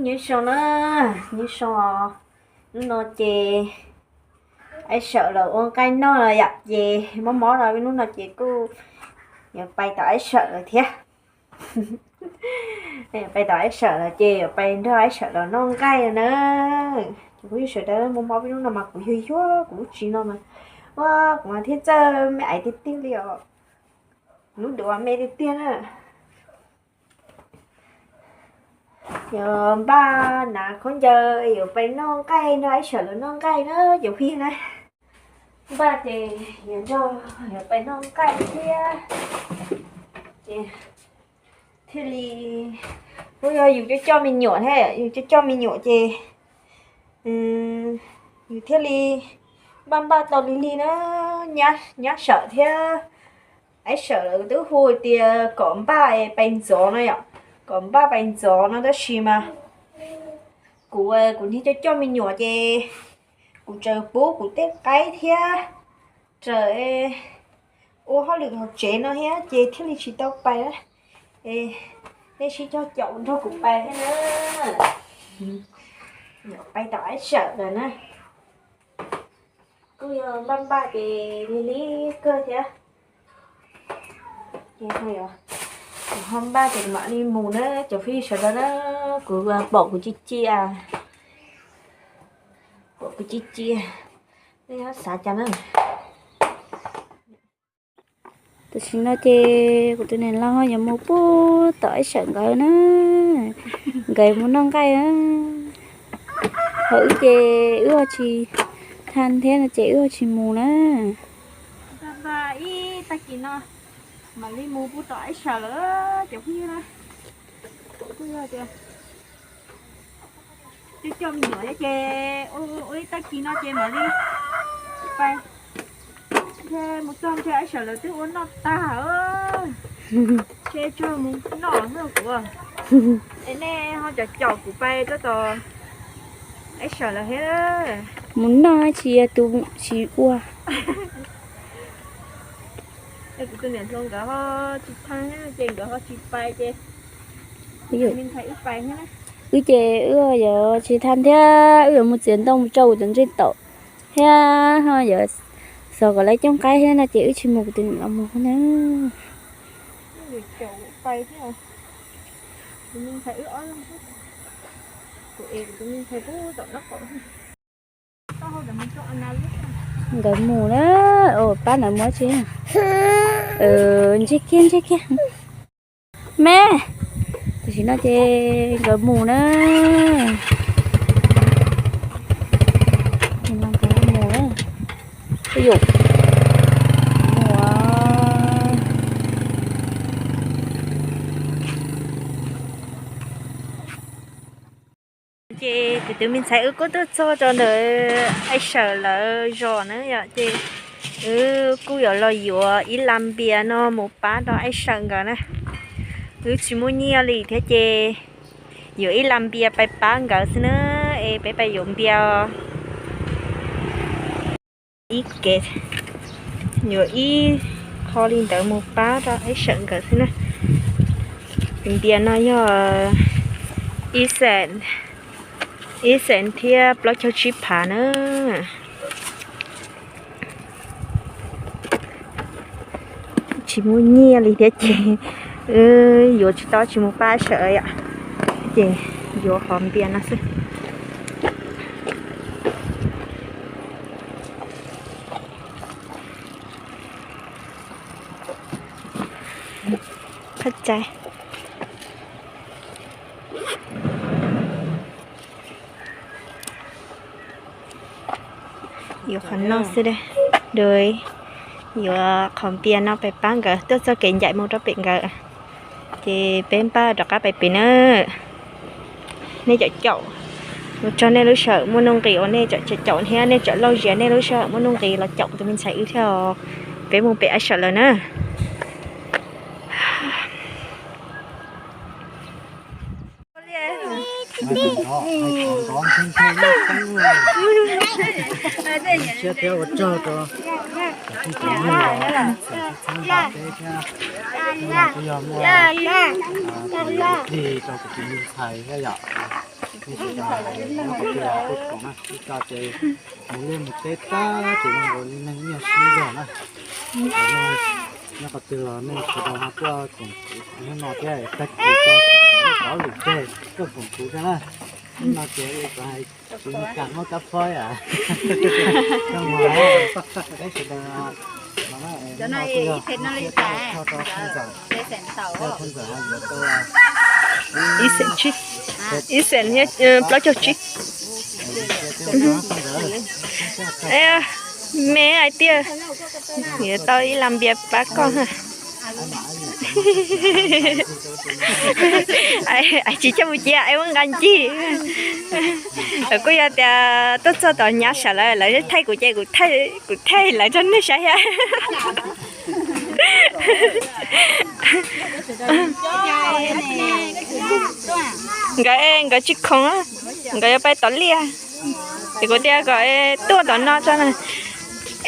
Nyob zoo na, nyob zoo. Hnub no ces Aib Sawm los ua nqaij noj los yom, ces mob mob no, hnub no ces kuj yuav pais tom Aib Sawm lawm thiab. Pais tom Aib Sawm lawm ces yuav pais nrog Aib Sawm los noj nqaij na. Ces kuv yog sawv daws, mob mob hnub no mas kuv yuag yuag kuv lub tsev no mas, ua kuv mas thiaj txawj me aiv tiag tiag li os. Lub duav me tiag tiag na. Yuav npaj hnav khaub ncaws yuav pais noj nqaij, nrog Aib Sawm los noj nqaij na cov phooj ywg na. Npaj ces yuav nrog, yuav pais noj nqaij thiab. Ces thiaj li, kuj yog yus coj coj me nyuam thiab, yus coj coj me nyuam ces yus thiaj li npaj npaj tau li lig na. Nyab Sawm thiab Aib Sawm lawv twb hu tias kom npaj pais ntxov no yom, kom npaj pais ntxov no tab sis mas kuv, kuv niag coj coj me nyuam ces kuv tsaws pub kuv tej qaib thiab tsaws ua hauj lwm hauv tsev no thiab ces thiaj li tsis tau pais. Nej sib cog caum nrog kuv pais thiab na. Pais tom Aib Sawm lawm na. Kuj yog npaj npaj ces lig lig kawg thiab. Ces ho npaj ces mam li mus na cov phooj ywg sawv daws na. Kuv pom kuv ci ci, pom kuv ci ci, nej xav cas na. Tam sim no ces kuv tus niam laus yuav mus pub tom Aib Sawm nkawd na, nkawd mus noj nqaij na. Ho wb ces wb ho tsis tha thiab no ces wb ho tsis mus na. Ib tag kis no mam li mus pub tom Aib Sawm lawm cov phooj ywg na. Kuj yog tias coj coj me nyuam thiab ces ua ib tag kis no ces mam li pais. Ntshe mus txog ntshe Aib Sawm lawv twb ua noj tag. Ntshe tsuag mus noj na kuv. Es nej ho caum caum kuv pais rau tom Aib Sawm lawm thiab. Mus noj tsis yog tus tsis ua. Es kuv tus niam hluas nkawd ho tsis tha thiab ces nkawd ho tsis pais ces me ntxhais wb pais thiab. Wb ces wb yuav tsis tha thiab, wb yuav mus txiav ntoo mus rau kuv cov ntseej taum thiab ho yuav xav kom lawv coob qaib thiab no ces wb tsis mus, kuv tus niam laus mus na. Nkawd mus na, pab ntawd mus tsi. Ntsej kiag ntsej kiag. Me, tam sim no ces nkawd mus na. Mus na. Ces kuv tus me ntxhais wb kuj tuaj txog rau ntawm Aib Sawm lawv zos na yom, ces wb kuj yuav los yuav ib las npias no mus pab rau Aib Sawm nkawd na. Wb tsis muaj nyiaj li thiab ces yuav ib las npias pais pab nkawd xwb na. Es peb pais yuav npias ib ke, yuav ib qho li ntawd mus pab rau Aib Sawm nkawd xwb na. Tus npias no yog ib xees, ib xees thiab plaub caug tsib phav na. Tsis muaj nyiaj li thiab ces yuav tsis tau, tsis mus pab Aib Sawm yom, ces yuav qhov npias no xwb. Qhov txai yuav qhov no xwb, yuav qhov npias no pais pab nkawd tuaj txoj kev ncaim mus rau pem nkawd. Ces peb npaj rov qab pais pem na. Nej caum caum, ua tsaug nej lub sij hawm muaj nuj nqis uas nej caum caum thiab nej caum laug zias nej lub sij hawm muaj nuj nqis los caum kuv tus me ntxhais wb thiab os. Peb mus pem Aib Sawm lawm na. Siab thiab ua tsaug rau kuv tus me ntxhais thiab, kuj yog muaj lig rau kuv tus me ntxhais thiab yom. Nyob qhov twg los tuaj koom na, ib co ces mus liaj mus teb tag ces nyob nkaus li neeg ib nyuag sib zog na. Nyob qhov twg los nej sawv daws ho tuaj koom kuv hnub no thiab, tag kis tau lwm tes tuaj koom kuv thiab na. Hnub no ces ua kom hais kuv mus kam muab kab phob yam. Ib xees tsib, ib xees plaub caug tsib. Me hais tias yuav tau ib las npias pab koj na. Tsis coj mus cia es muab nqa ncig. Lawv kuj yog tias tuaj txog tom nyab sawv lawv, lawv thaij kuv ces kuv thaij lawv rau nej saib thiab. Nkawd, nkawd tsis khoom, nkawd yuav pais tom liaj. Ces kuv tias kom tuaj tom no tso na.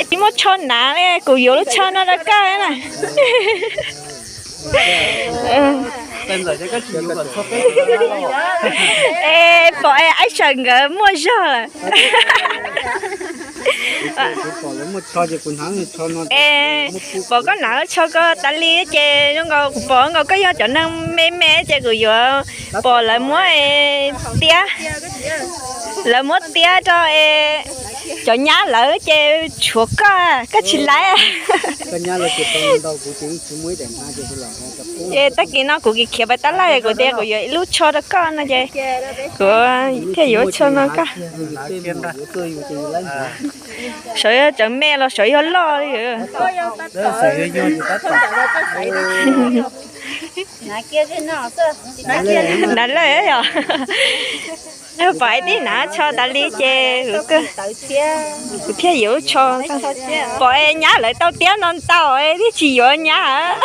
Es tsis muaj tsho hnav li, kuv yuav lub tsho no rau koj na. Es pom es aib sawm nkawd muaj zog lawm. Es pom koj hnav lub tsho koj tas li ces zoo nkaus kuv pom nkaus koj yog cov neeg me me ces kuv yuav pom lawv muab tiab, lawv muab tiab rau cov nyab lawv ces tshuav koj, koj tsis laiv. Ces tag kis no kuv kis khiav pais tab laj kuv tias kuv yuav ib lub tsho rau koj no ces kuv thiaj yuav tsho no koj. Sawv yog cov me los sawv yog loj li. Nrad lawm yog. Pom ib tib hnav tsho tas li ces kuv thiaj yuav lub tsho. Pom nyab lawv tau tiab no ntau thiaj tsis yuav nyab.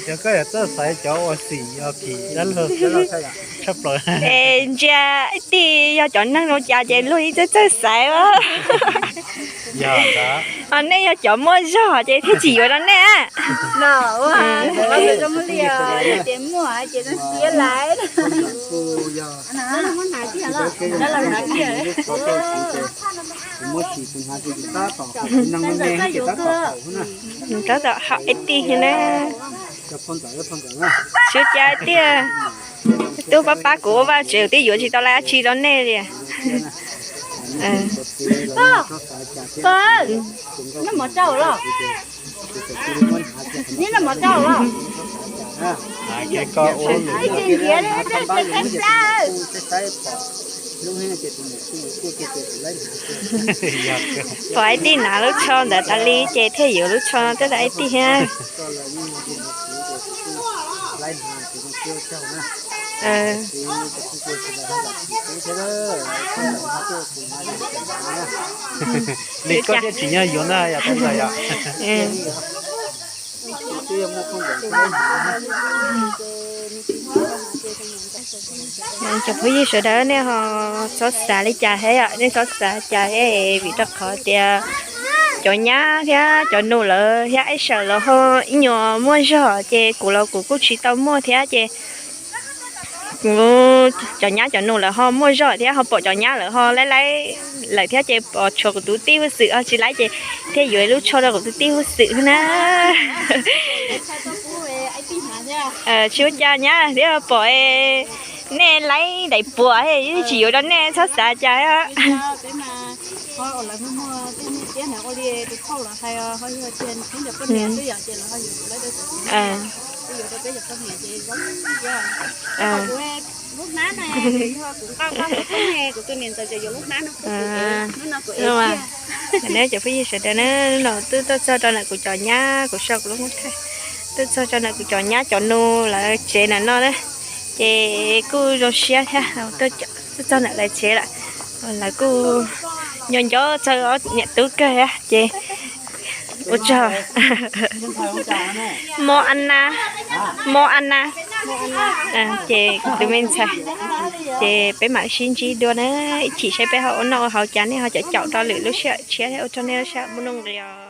Yog koj yog txawj xaiv cov ua xim yog phim dab laug tshaj plaws. Es ntsia ib tij yog cov neeg zoo cas ces luag ib txawj txawj xaiv. Yog, nej yog cov muaj zog ces thiaj tsis yuav rau nej. Tab tom haum ib tij na. Tsis ua cas tiag, tub pab pab kuv ua vaj tsev twb yuav tsis tau dab tsi rau nej li. Pom ib tij hnav lub tsho ntawd tas li ces thiaj yuav lub tsho no tej tas ib tij thiab. Li koj thiaj tsis nyob yuav na yom, tab ntxawm yom. Cov phooj ywg sawv daws nej ho txhob xav li cas thiab yom, nej txhob xav cas thiab vim rau qhov tias cov nyab thiab cov nus lawv thiab ib sawm lawv ho ib nyuag muaj zog ces kuv los kuv kuj tsis tau muaj thiab ces kuv, cov nyab cov nus lawv ho muaj zog thiab ho pom cov nyab lawv ho laib laib lawm thiab ces pom tshuav kuv tus tij Huj Xwm ho tsis laib ces thiaj yuav ib lub tsho rau kuv tus tij Huj Xwm na. Tsis ua cas nyab thiab pom nej laib daim puas tsis yuav rau nej txhob xav cas. Neb cov phooj ywg sawv daws na, no twb tuaj txog rau ntawm kuv cov nyab, kuv sau kuv lub npawb thawj, twb txog rau ntawm kuv cov nyab cov nus lawv tsev ntawm no na, ces kuj zoo siab thiab, twb txog ntawm lawv tsev lawm, lawv kuj nco nco txog ob niam tub kawg thiab ces ua tsaug. Mo Ana, Mo Ana, ces kuv tus me ntxhais, ces peb mam sib ntsib dua na, ib chim saib peb ho ua noj ua haus cas nej ho caum caum rau lwm lub sij hawm tshiab thiab ua tsaug nej lub sij hawm muaj nuj nqis os.